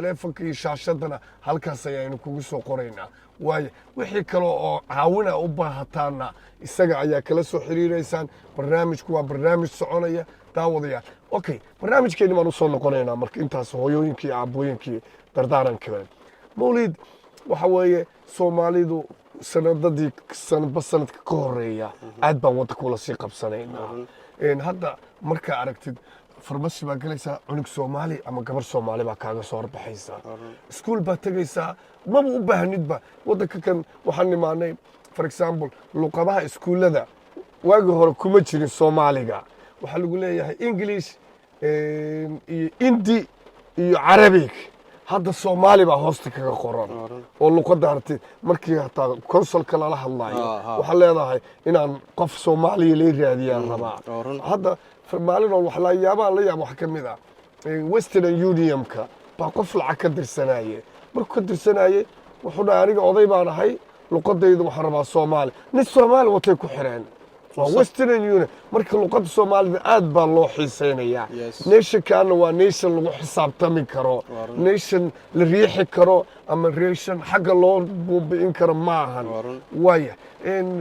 Taleefonka iyo shaashadana halkaas ayaanu kugu soo qoraynaa. Waayo, wixii kale oo caawina u baahataanna isaga ayaa kala soo xiriiraysaan. Barnaamijku waa barnaamij soconaya, daawadayaal. Okay, barnaamijkeeni baan usoo noqonaynaa. Marka intaas hooyooyinkii iyo aabbooyinkii dardaaranka, Mawlid, waxa weeye Soomaalidu sanadadii sanadba sanadka ka horeeya aad baan waddanka ula sii qabsanaynaa. Hadda markaa aragtid pharmacy baa galaysaa, cunug Soomaali ama gabar Soomaali baa kaaga soo horbaxaysa. Iskuul baa tegaysaa, maba u baahnidba. Waddanka kan waxaan imaanay, for example, luqadaha iskuullada waagii hore kuma jirin Soomaaliga. Waxaa lagu leeyahay English iyo Hindi iyo Carabic. Hadda Soomaali baa hoosta kaga qoran oo luqadda harti markii hataa councilka lala hadlayo waxaa leedahay inaan qof Soomaaliya lay raadiyaan rabaa. Hadda maalin oo wax layaabaan la yaab wax ka mid ah, Western Unionka baa qof lacag ka dirsanaye. Markuu ka dirsanaye wuxuu dhahay, "Aniga oday baan ahay, luqadaydu waxaan rabaa Soomaali." Nin Soomaali watay ku xireen, waa Western Union. Marka luqadda Soomaalida aad baa loo xiiseynayaa. Nationkaana waa nation lagu xisaabtami karo, nation la riixi karo ama nation xagga loo buubi'in karo ma ahan. Waaya,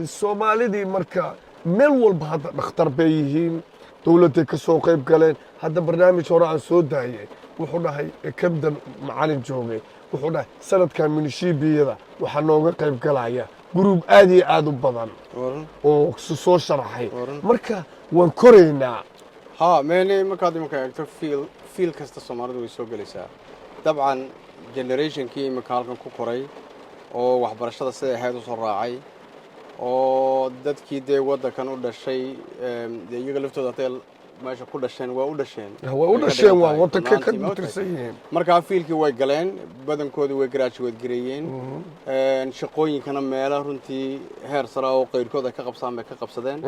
Soomaalidii marka meel walba hadda dhakhtar bay yihiin, dowladday ka soo qayb galeen. Hadda barnaamij hore aan soo daayay wuxuu dhahay, Camden macalin joogay wuxuu dhahay, sanadkan minishiibiyada waxaa nooga qayb galaya group aad iyo aad u badan oo soo sharaxay. Marka waan koraynaa. Ha, mene markaad iminka eegto field kasta Soomaalidu way soo gelaysaa. Dabcan generationkii iminka halkan ku koray oo waxbarashada siday ahayd usoo raacay oo dadkii dee waddankan u dhashay, dee iyaga laftooda hadday meesha ku dhasheen, waa u dhasheen. Way u Way ka dhasheen, dhigan waa tahay. waddanka ka Runaantii, ma ogtahay? tirsan yihiin. Markaa fieldkii way galeen, badankoodii way graduate gareeyeen. Shaqooyinkana meelo runtii heer sare oo qayrkood ay ka qabsaan bay ka qabsadeen.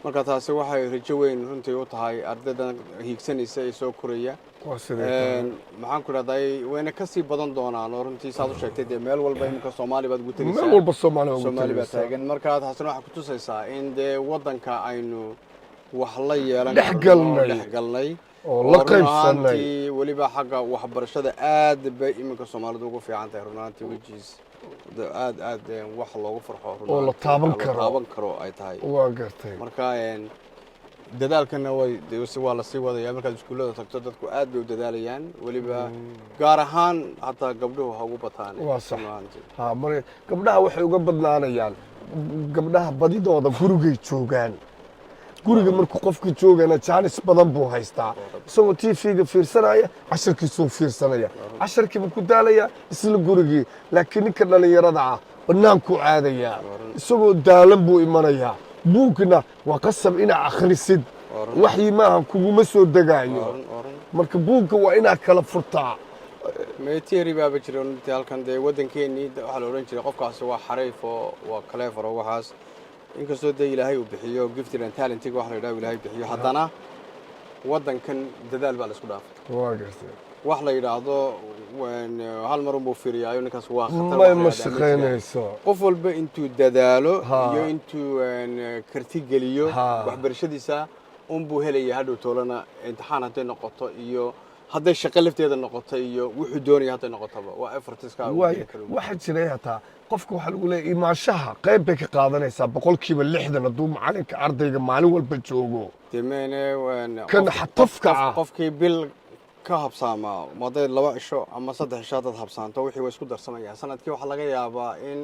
Marka taasi waxay rajo weyn runtii u tahay ardaydan hiigsanaysa ee soo koraya. Waa sidee tahay. Maxaan ku idhahday, wayna ka sii badan doonaan oo runtii saad u sheegtay dee meel walba iminka Soomaali baad ugu tegaysaa. Meel walba Soomaali waa ugu Soomaali baa tegaysaa. taagan. Marka taasina waxay kutusaysaa in dee waddanka aynu wax la yeelan Dhex karno, galnay. dhex galnay oo la run qaybsanay. ahaantii weliba xagga waxbarashada aad bay iminka Soomaalidu ugu fiican tahay run ahaantii, which is aad aad wax loogu farxo run Oo la ahaantii, taaban la karo. taaban karo ay tahay. Waa gartay. Marka dadaalkana way dee waa lasii wadaya. Markaad iskuullada tagto dadku aad bay u dadaalayaan, weliba gaar ahaan hataa gabdhuhu ha ugu bataan. Waa sax. Run ahaantii. Ha, mar gabdhaha waxay uga badnaanayaan, gabdhaha badidooda gurigay joogaan. Guriga markuu qofka joogana chance badan buu haystaa, isagoo TV-ga fiirsanaya casharkiisuu fiirsanaya, casharkiibuu ku daalaya isla gurigii. Laakiin ninka dhallinyarada ah bannaankuu aadayaa, isagoo daalan buu imanayaa. Buugna waa qasab inaa akhrisid, waxyi maaha, kuguma soo degaayo. Waa run. Marka buugga waa inaad kala furtaa. Theory baaba jira runtii halkan dee waddankeenii waxaa la odhan jiray qofkaasi waa xariif oo waa clever oo waxaas, inkastoo dee Ilaahay uu bixiyo gifted and talentiga wax la yidhaho Ilaahay bixiyo, haddana waddankan dadaal baa la isku dhaafay. Waa gartay. Wax la yidhaahdo hal mar unbuu fiiriyaayo ninkaas waa khatar, may wax la ma yidhahdaa ma jiraan. Shaqaynayso. Qof walba intuu dadaalo iyo intuu karti geliyo waxbarashadiisa unbuu helaya. Hadhow toolana imtixaan hadday noqoto iyo hadday shaqo lafteeda noqoto iyo wuxuu doonaya hadday noqotaba, waa effortiska uu waay geli karo. Waxaa jiray hataa qofka waxaa lagu leeyahay imaanshaha qayb bay ka qaadanaysaa, 60% hadduu macalinka ardayga maalin walba joogo. Dee mene Kan xatafka ah. Qofkii bil ka habsaamaa, hadday 2 cisho ama 3 cisho haddaad habsaanto, wixii way isku darsamayaan. Sanadkii waxaa laga yaabaa in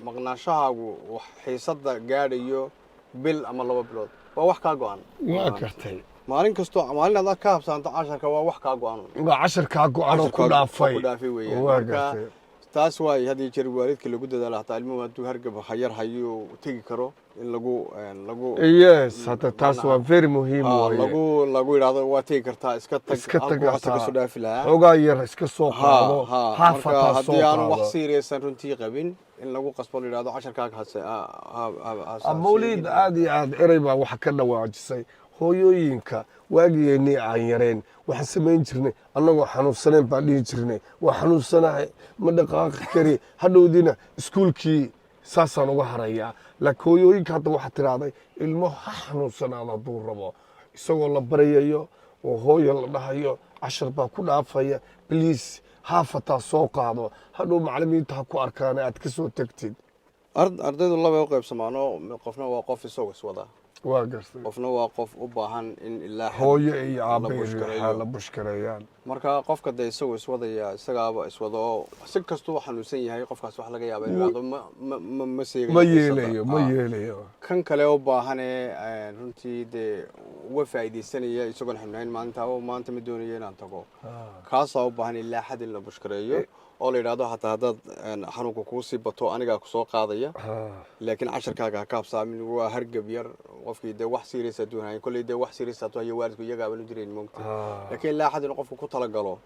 maqnaanshahaagu wax xiisadda gaadhayo bil ama 2 bilood. Waa wax kaa go-an. Waa gartay. Maalin kastoo maalin aad ka habsaanto casharka waa wax kaa go-an. Waa cashar kaa go-an oo ku dhaafay. Ku dhaafay weeyaan. Waa Marka gartay. taas waay had iyo jeer waalidka lagu dadaala, hataa ilmuhu hadduu hargab hayar hayo tegi karo in lagu Yes, hadda taas waa very muhiim. Waaye. Lagu yidhaahdo waa tegi kartaa, iska tag. Iska tag. Halkuu waxsi hataa. Kasoo dhaafi lahaa. Xoogaa yar iska soo qaado, haaf marka hataa soo haddii aanu wax qaado. seriousan runtii qabin, in lagu qasbo la yidhahdo casharkaaga hase Mawliid, aad iyo aad erey baa waxa ka dhawaajisay. Hooyooyinka waagiyeennii aan yareen waxaan samayn jirnay, annagoo xanuunsanayn baan dhihi jirnay, "Waa xanuunsanahay, ma dhaqaaqi kari, hadhowdiina iskuulkii saasaan uga harayaa." Laakiin hooyooyinka hadda waxaa tidhaahday ilmo ha xanuunsanaado hadduu rabo, isagoo la baryayo oo hooyo la dhahayo. Cashar baa ku dhaafaya. Please, haafataa soo qaado, hadhow macalimiinta ha ku arkaan aad ka soo tagtid. Ardaydu labay u qaybsamaano. Qofna waa qof isagoo iswada. Waa gartay. Qofna waa qof u baahan in ilaa xad hooyo iyo la aabbe push gareeyo. La push gareeyaan. Marka qofka dee isagoo iswadaya, isagaaba iswada oo si kastuu xanuunsan yahay, qofkaas wax laga yaaba inuu yidhaahdo ma seegayo ma xiisada. yeelayo, ma yeelayo. Kan kale u baahane runtii dee uga faa'iidaysanaya isagoon xanuunayn maalinta oo maanta ma doonayo inaan tago, kaasaa u baahan ilaa xad in la push gareeyo oo la yidhaahdo hataa haddaad xanuunka kuu sii bato, anigaa kusoo qaadaya, laakiin casharkaaga ha ka habsaamin. Waa hargab yar qofkii dee wax serious hadduu hayn, kolley dee wax serious hadduu hayo, waalidku iyagaaban u dirayn moogta. Laakiin ilaa xad inuu qofku ku talagalo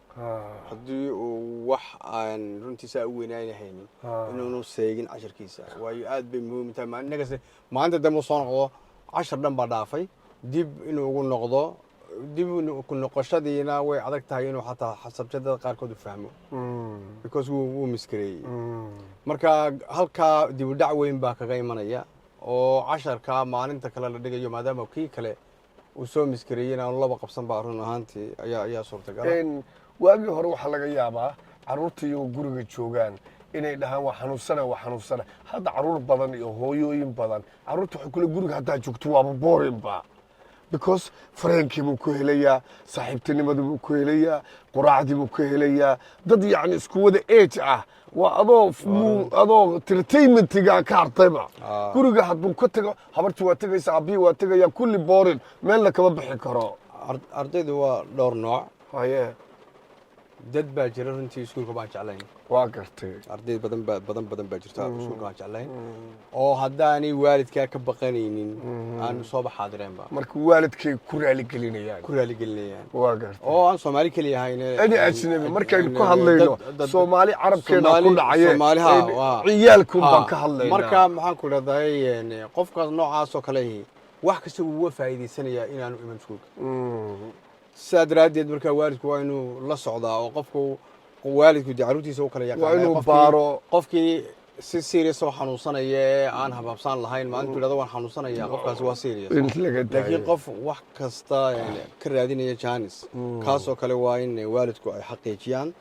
haddii uu wax aan runtii saa u weynaayna haynin, inuunu seegin casharkiisa, waayo aad bay muhiim tahay. Innagase maalinta dambe uu soo noqdo, cashar dhan baa dhaafay, dib inuu ugu noqdo, dib ku noqoshadiina way adag tahay inuu xataa subjectada qaarkood u fahmo, because wuu miss gareeyey. Marka halkaa dib u dhac weyn baa kaga imanaya oo casharka maalinta kale la dhigayo, maadaama kii kale uu soo miss gareeyey, inaanu laba qabsan baa run ahaantii ayaa suurtagala. Waagii hore waxaa laga yaabaa carruurta iyagoo guriga joogaan inay dhahaan waa xanuunsana, waa xanuunsana. Hadda carruur badan iyo hooyooyin badan, carruurta waxay kule guriga haddaa joogto waaba boring ba, because friendkii buu ku helayaa, saaxiibtinimadii buu ku helayaa, quraacdii buu ka helayaa, dad yacni isku wada age ah. Waa adoo entertainmentiga ka hartayba. Guriga hadduu ka tago, habartii waa tegaysa, aabihii waa tegaya, kulli boring, meelna kama bixi karo. Ardaydu waa dhowr nooc. Haye. Dad baa jira runtii iskuulka baan jeclayn. Waa gartay. Arday badan baa, badan badan baa jirta iskuulka baan jeclayn, oo haddaanay waalidkaa ka baqanaynin aanu sooba xaadireenba. Marka waalidkay ku raaligelinayaan. Ku raaligelinayaan. Waa gartay. Oo aan Soomaali keliya ahayn. Ani ajnabi markaynu ku hadlayno, Soomaali carabkeena ku dhacaye. Soomaaliha waa ciyaalkun baan ka hadlaynaa. Marka maxaan ku dhahday, qofkaas noocaas oo kale ahi wax kasta wuu uga faa'iidaysanayaa inaanu iman iskuulka. Sidaa daraaddeed marka waalidku waa inuu la socdaa, oo qofku waalidku dee carruurtiisa u kala yaqaana. Waa inuu baaro. Qofkii si serious oo xanuunsanaya ee aan habaabsaan lahayn, maalintu yidhahdo waan xanuunsanaya, qofkaasi waa serious. In laga laakiin daayo. Qof wax kasta ka raadinaya chance, kaasoo kale waa in waalidku ay xaqiijiyaan.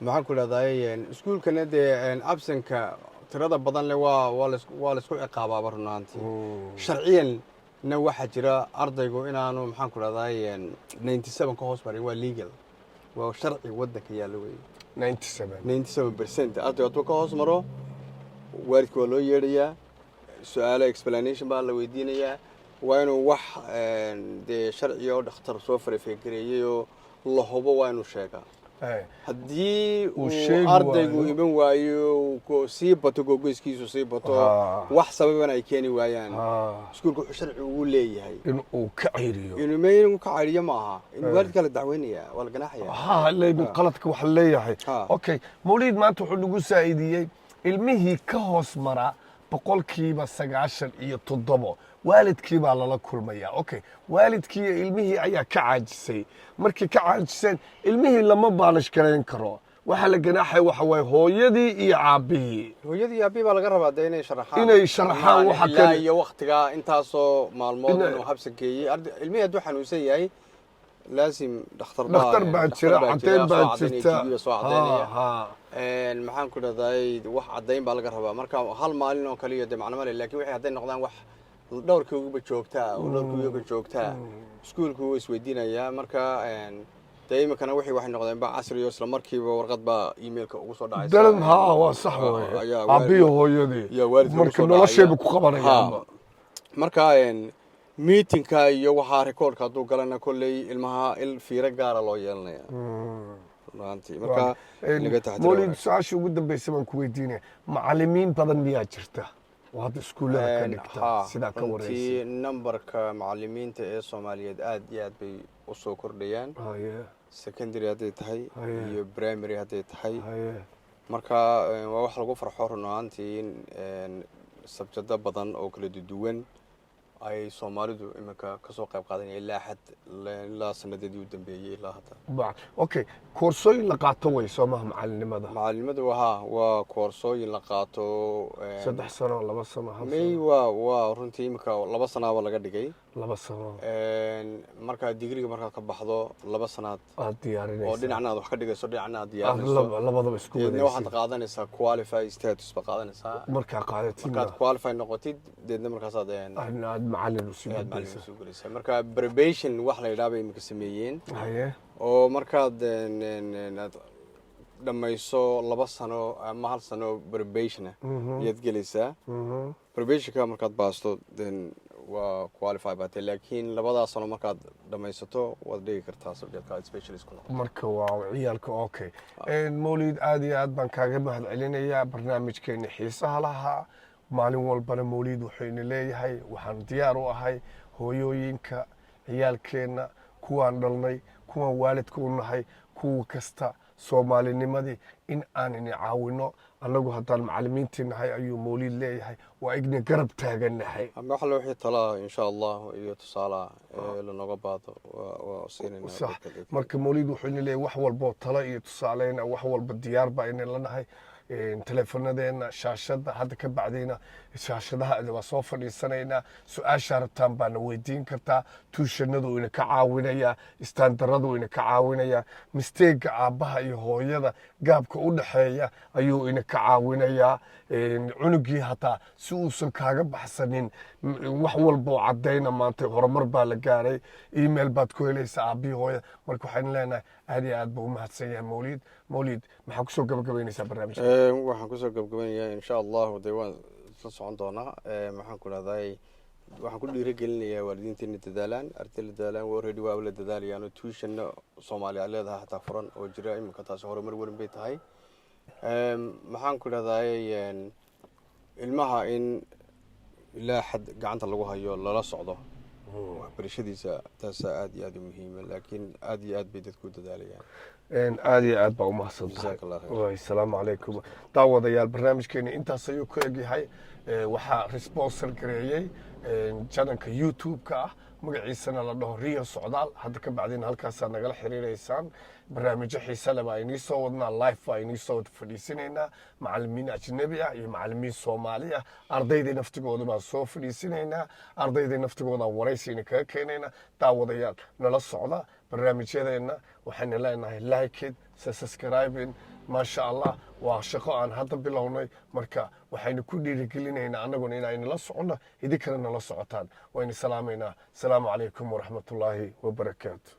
Maxaan ku idhahday, iskuulkana dee absentka tirada badan leh waa laisku ciqaabaaba run ahaantii. Sharciyanna waxaa jira ardaygu inaanu, maxaan ku idhahday, 97 ka hoos marin. Waa legal, waa sharci waddanka yaalla weeye. 97. 97% ardaygu hadduu ka hoos maro, waalidka waa loo yeedhayaa, su-aalo explanation baa la weydiinayaa. Waa inuu wax dee sharci oo dhakhtar soo verify gareeyey oo la hubo waa inuu sheegaa. Haddii uu uu sheegi ardaygu waayo. Iman waayo, sii bato, googoyskiisu sii bato, wax sababan ay keeni waayaan, iskuulka wuxuu sharci ugu leeyahay in uu ka ceyriyo. Inuu inuu ka cayriyo ma aha, in waalidka la dacweynaya, waa la ganaaxaya. Ha, leyn qaladka waxa leeyahay. Okay, Mawliid maanta wuxuu nagu saa'iidiyey ilmihii ka hoos mara 97%, waalidkii baa lala kulmaya. Okay, waalidkii iyo ilmihii ayaa ka caajisay. Markay ka caajiseen, ilmihii lama punish garayn karo. Waxaa la ganaaxaya waxa waaye hooyadii iyo aabbihii. Hooyadii iyo aabihii baa laga rabaa dee inay sharaxaan. Inay sharaxaan waxa ilaa iyo waktigaa intaasoo maalmood inuu habsa geeyey. Ilmihii hadduu xanuunsan yahay, laasim dhakhtar baa dhakhtar baa jira, dhakhtar caddeyn soo baa caddaynaya, jirta. TV soo caddaynaya. Ha. Maxaan ku dhahday, wax caddayn baa laga rabaa. Marka hal maalin oo kaliya dee macno male, laakiin waxay hadday noqdaan wax dhowrkii uguba joogtaa oo dhowrkii uguba joogtaa, iskuulku wuu isweydiinayaa. Marka dee iminkana wixii waxay noqdeen ba casri oo isla markiiba warqad baa emailka ugu soo dhacaysa. Dalan ha, waa sax waye. Ayaa aabbihi hooyadii yaa waalidka ugu marka soo nolosheeba dhacaya. ku qabanayaanba. Marka meetingka iyo waxaa recordka hadduu galana, kolley ilmaha il fiiro gaara loo yeelanaya runtii. Marka laga taxadiro. Mawlid, su-aasha ugu dambeysa baan ku weydiinaya: macalimiin badan miyaa jirta oo hadda iskuullada ka dhigta, sidaa ka wareysa? Runtii numberka macalimiinta ee Soomaaliyeed aad iyo aad bay u soo kordhayaan, secondary hadday tahay iyo primary hadday tahay. Marka waa wax lagu farxo run ahaantii in subjecto badan oo kala duwan ay Soomaalidu iminka kasoo qayb qaadanaya ilaa xad, ilaa sanadadii u dambeeyey ilaa hadda. Okay, koorsooyin la qaato way soo maha macalinimada? Macalinimadu waa koorsooyin la qaato. 3 sano, 2 sano, hal may sano? Waa runtii iminka 2 sanaaba laga dhigay. 2 sano. Markaa digriga markaad ka baxdo 2 sanaad aad oo diyaarinaysa dhinacna aad wax ka dhigayso, dhinacna aad aad diyaarinayso. Labadaba isku Deedna waxaad wadaysid. qaadanaysaa qualify status ba qaadanaysaa. Markaa qaadatina Markaad qualify noqotid, deedna markaasaad aad macalin usii aad macallin gudbaysa. usoo gelaysaa. Marka probation wax la yidhaha bay imika sameeyeen oo markaad aad dhammayso 2 sano ama hal sano probation ah ayaad gelaysaa. Probationka markaad baasto, then waa qualify baa tahay, laakiin labadaas sano markaad dhammaysato waad dhigi kartaa subjectka, aad specialist ku noqon. Marka waa ciyaalka. Okay, Mawlid, aad iyo aad baan kaaga mahad celinayaa barnaamijkeeni xiisaha lahaa. Maalin walbana Mawlid wuxuu ina leeyahay, waxaan diyaar u ahay hooyooyinka ciyaalkeenna, kuwaan dhalnay, kuwaan waalidka u nahay, kuwa kasta, soomaalinimadii in aan ini caawino. Annagu haddaan macalimiintii nahay, ayuu Mawlid leeyahay, waa igna garab taagannahay. Ama waxa wixii talaa, insha Allah, iyo tusaalaha ee lanooga baahdo waa siinayna dadka. Marka Mawlid wuxuu ina leeyahay wax walboo talo iyo tusaaleyna, wax walba diyaar baa ina la nahay. Teleefanadeenna shaashadda hadda ka bacdayna shaashadaha waa soo fadhiisanaynaa. Su-aashaa rabtaan baana weydiin kartaa. Tuitionadu ina ka caawinayaa, standardadu ina ka caawinayaa, mistakega aabbaha iyo hooyada gapka u dhexeeya ayuu ina ka caawinayaa. Cunugii hataa si uusan kaaga baxsanin, wax walba oo caddayna. Maanta horumar baa la gaaray, email baad ku helaysaa aabbihii, hooyada. Marka waxaynu leenahay aad iyo aad buu u mahadsan yahay Mawlid. Mawlid, maxaa kusoo gabagabaynaysaa barnaamijka? Waxaan kusoo gabagabanayaa, insha Allahu, dee waan isla socon doonaa. Maxaan ku dhahday, waxaan ku dhiirigelinayaa waalidiinta inay dadaalaan, arday la dadaalaan. Already waa la dadaalayaan oo tuitionna Soomaaliya leedahay xataa furan oo jira iminka. Taasi horumar weyn bay tahay. Maxaan ku dhahday, ilmaha in ilaa xad gacanta lagu hayo, lala socdo waxbarashadiisa, taasaa aad iyo aad u muhiima, laakiin aad iyo aad bay dadku u dadaalayaan. Aad iyo aad baa umahadsan tahay. Jazaak Allah khayr. Waay, asalaamu calaykum. Daawadayaal, barnaamijkeeni intaas ayuu ku egyahay. Waxaa sponsor gareeyey channelka YouTube-ka ah, magaciisana la dhaho Rio Socdaal. Hadda ka bacdina halkaasaa nagala xiriireysaan. Barnaamijyo xiise leh baa inii soo wadnaa, live baa inii soo fadhiisinaynaa, macalimiin ajnabi ah iyo macalimiin Soomaali ah, ardaydii naftigooda baan soo fadhiisinaynaa, ardaydii naftigoodaan waraysiina kaga keenaynaa. Daawadayaal, nala socda barnaamijyadeenna. Waxayna leenahay like it, subscribing. Maasha Allah, waa shaqo aan hadda bilownay. Marka waxaynu ku dhiirigelinaynaa annaguna inaynu la soconno, idinkana nala socotaan. Waynu salaamaynaa. Asalaamu calaykum waraxmatullaahi wabarakaatu.